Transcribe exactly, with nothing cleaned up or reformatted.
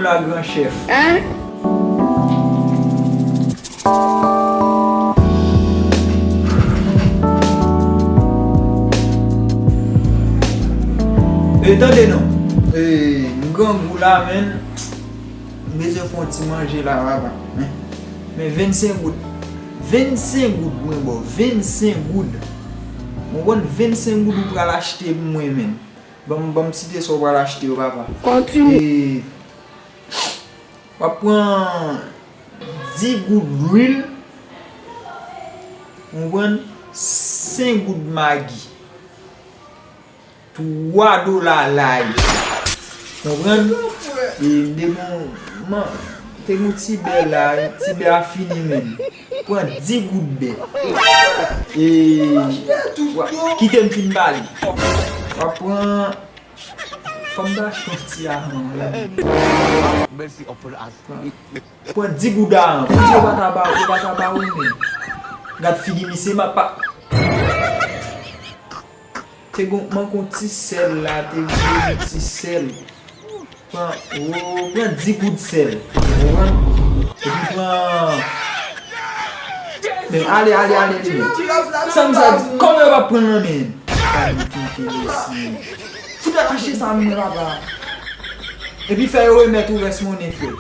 La gran chèf. Hein? E tande non. E, m grangou la, menn. M bezwen fè yon ti manje la, papa. Men, men vennsenk goud. Vennsenk goud mwen ba w. Vennsenk goud. Ou konprann? Vennsenk goud ou pral achte pou mwen, menn. Ban m, ban m site sa w pral achte yo, papa. Kontinye. E, w ap pran dis goud lwil, ou konprann, senk goud magi, twa dola lay. Konprann? E m te gon, man, te gon ti bè la, ti bè a fini menm. Pran dis goud bè. E, w ap, kite m fin pale. W ap pran, fò m ta achte yon ti ajan wi. Pran dis goud ajan. Pou di yo pa ta ba, yo pa ta ba ou menm. Gad figi misye, m ap pa. Te gon, manke yon ti sèl la, te vle yon ti sèl. Pran, o, pran dis goud sèl. Ou konprann? Epi pran. Men ale, ale, ale, ale. Sa m sa di, kòman yo p ap pran nan men? Pa gen kite mesye. Fout al achte sa mwen papa. Epi fè yo remèt ou rès monnen, frè.